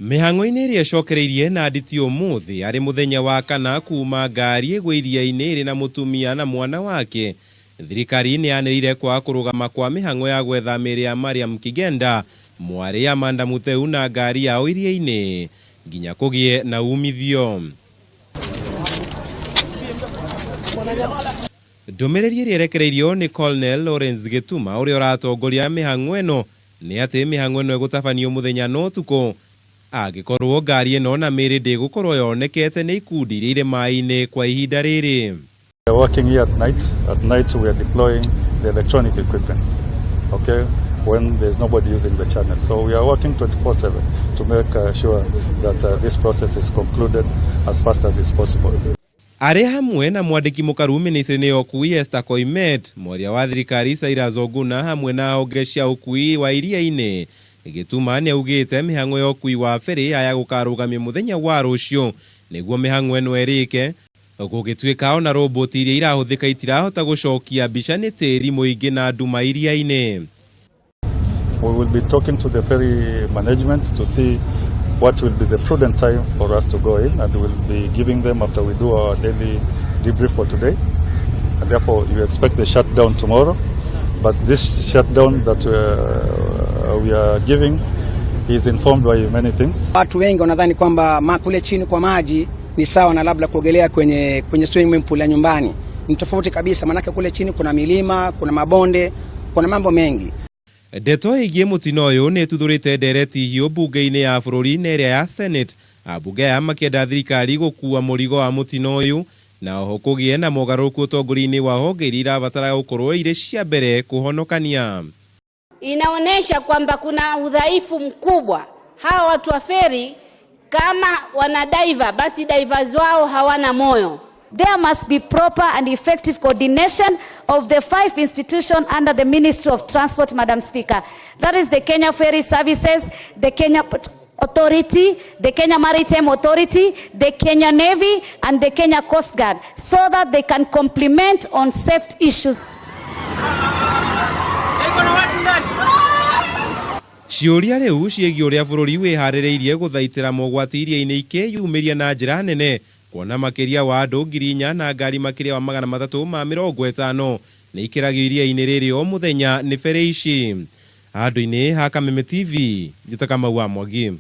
Mĩhang'o-inĩ ĩrĩa ĩcokereirie na nditi ũmũthĩ arĩ mũthenya wa kana kuma ngari ĩgwe iria-inĩ ĩrĩ na mũtumia na mwana wake, thirikari nĩ yanĩrĩire kwaga kũrũgama kwa mĩhang'o ya gwetha mĩĩrĩ ya Mariam Kigenda, mwarĩ Amanda Mutheu na ngari yao iria-inĩ nginya kũgĩe na umithio. Ndũmĩrĩri ĩrĩa ĩrekereirio nĩ Colonel Lawrence Gĩtuma ũrĩa ũratongoria mĩhang'o ĩno nĩ atĩ mĩhang'o ĩno ĩgũtabanio mũthenya na ũtukũ angĩkorwo ngari ĩno na mĩĩrĩ ndĩgũkorwo yonekete nĩ ikundi iria irĩ maĩ-inĩ kwa ihinda rĩrĩ. We are working here at night. At night we are deploying the electronic equipments, okay, when there's nobody using the channel. So we are working 24/7 to make sure that this process is concluded as fast as is possible. Arĩ hamwe na mwandĩki mũkaru mĩnĩstrĩ-inĩ ya ũkui Esther Koimet, mwaria wa thirikari Cyrus Oguna hamwe na honge cia ũkui wa iria-inĩ, Gĩtuma nĩaugĩte mĩhang'o ya ũkui wa ferry yaya gũkarũgamio mũthenya wa rũciũ nĩguo mĩhang'o ĩno ĩrĩke, gũgĩtuĩka ona roboti iria irahũthĩka itirahota gũcokia mbica nĩ tĩri mũingĩ na nduma iria-inĩ. We will be talking to the ferry management to see what will be the prudent time for us to go in, and we'll be giving them after we do our daily debrief for today. And therefore, you expect the shutdown tomorrow, but this shutdown that we are giving is informed by many things. Watu wengi wanadhani kwamba kule chini kwa maji ni sawa na labda kuogelea kwenye swimming pool ya nyumbani. Ni tofauti kabisa, maanake kule chini kuna milima, kuna mabonde, kuna mambo mengi. Ndeto ĩgiĩ mũtino ũyũ nĩ ĩtuthũrĩte ndereti hiũ mbunge-inĩ ya bũrũri na ĩrĩa ya Senate, ambunge aya makĩenda thirikari gũkua mũrigo wa mũtino ũyũ na oho kũgĩe na mogarũrũku ũtongoria-inĩ wa honge iria irabatara gũkorwo irĩ cia mbere kũhonokania. Inaonyesha kwamba kuna udhaifu mkubwa. Hawa watu wa feri kama wana diver, basi divers wao hawana moyo. There must be proper and effective coordination of the five institutions under the Ministry of Transport, Madam Speaker. That is the Kenya Ferry Services, the Kenya Port Authority, the Kenya Maritime Authority, the Kenya Navy, and the Kenya Coast Guard, so that they can complement on safety issues. Ciũria rĩu ciĩgiĩ ũrĩa bũrũri wĩharĩrĩirie gũthaitĩra mogwati iria-inĩ ikĩyumĩria na njĩra nene kuona makĩria wa andũ 4,000 na ngari makĩria wa 350 nĩ ikĩragio iria-inĩ rĩrĩ o mũthenya nĩ ferry ici. Handũ-inĩ ha Kameme TV, njĩta Kamau wa Mwangi.